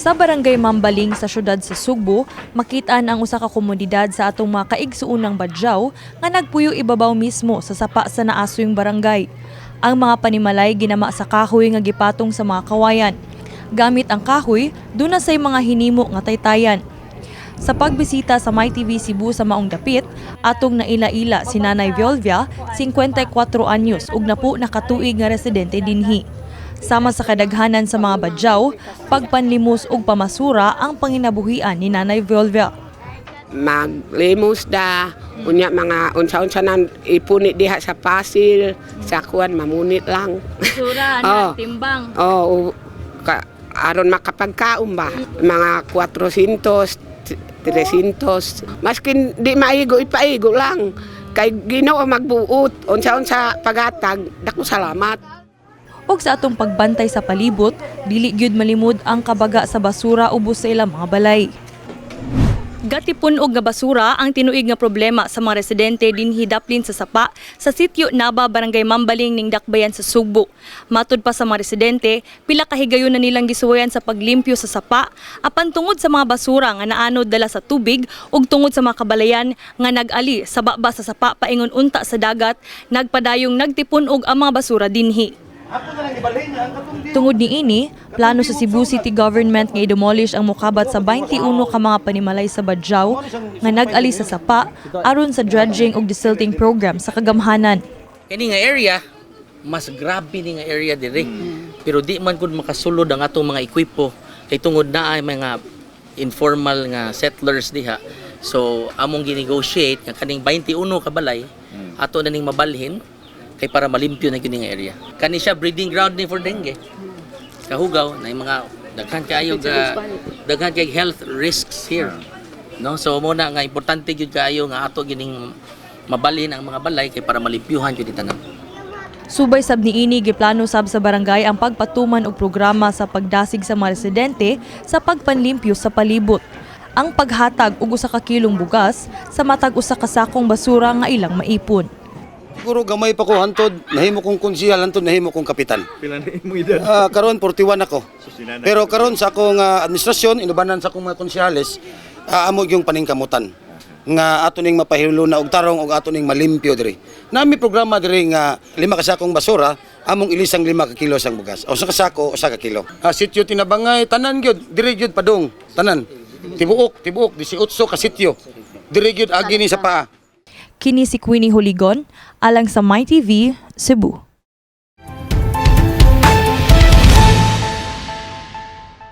Sa Barangay Mambaling sa syudad sa Sugbo, makitaan ang usa ka komunidad sa atong mga kaigsuonang Badjao nga nagpuyo ibabaw mismo sa sapa sa naasuyong barangay. Ang mga panimalay ginama sa kahoy nga gipatong sa mga kawayan. Gamit ang kahoy, duna say mga hinimo nga taytayan. Sa pagbisita sa MyTV Cebu sa maong dapit, atong naila-ila si Nanay Violvia, 54 anyos ug napo nakatuig nga residente dinhi. Sama sa kadaghanan sa mga Badjao, pagpanlimos ug pamasura ang panginabuhian ni Nanay Violvia. Maglimos da, unya mga unsa-unsa nan ipunit diha sa pasil, sa kuan mamunit lang. Basura, Oh. timbang. Oh, ka, aron makapagkaon ba? Mga 400, 300. Maskin di maigo, ipaigo lang. Kay Ginoo magbuot, unsa-unsa pagatag, dako salamat. Ug sa atong pagbantay sa palibot, dili gyud malimod ang kabaga sa basura ubos sa ilang mga balay. Gatipun og nga basura ang tinuig nga problema sa mga residente dinhi daplin sa sapa sa sitio Naba, Barangay Mambaling ning Dakbayan sa Sugbo. Matud pa sa mga residente, pila ka higayon na nilang gisuwayan sa paglimpyo sa sapa apan tungod sa mga basura nga naanod dala sa tubig ug tungod sa mga kabalayan nga nag-ali sa baba sa sapa paingon unta sa dagat, nagpadayong nagtipun-og ang mga basura dinhi. Tungod niini, plano sa Cebu City Government nga i-demolish ang mokabat sa 21 ka mga panimalay sa Badjao nga nag-ali sa sapa aron sa dredging ug desilting program sa kagamhanan. Kini nga area mas grabe ni nga area dire. Pero di man gud makasulod ang atong mga ekwipo kay tungod na ay mga informal nga settlers diha. So among ginegotiate nga kaning 21 ka balay ato na ning mabalhin kay para malimpyo na kini nga area. Kani siya breeding ground ni for dengue. Kahugaw na yung mga daghan kaayo ga daghan kay health risks here. No? So mo na nga importante gyud kaayo nga ato gining mabalhin ang mga balay kay para malimpyuhan gyud ni tanan. Subay sab niini, giplano sab sa barangay ang pagpatuman og programa sa pagdasig sa mga residente sa pagpanlimpyo sa palibot. Ang paghatag og 1 ka kilong bugas sa matag 1 ka sakong basura nga ilang maipon. Siguro gamay pa ko hantod, nahimo kong konsihal hantod nahimo kong kapitan. Pila na imong edad? Karon 41 ako. So, sinana- Pero karon sa akong administrasyon, inubanan sa akong mga konsihales, amo yung paningkamutan nga ato ning mapahilulo na og tarong og ato ning malimpyo diri. Nami programa diri nga 5 ka sakong basura, among ilisang 5 ka kilo sang bugas. O sa kasako, 1 ka kilo. Sitio Tinabangay, tanan gyud, diri gyud padung, tanan. Tibuok, tibuok, 18 ka sitio. Diri gyud agi ni sa paa. Kini si Queenie Holigon, alang sa MyTV, Cebu.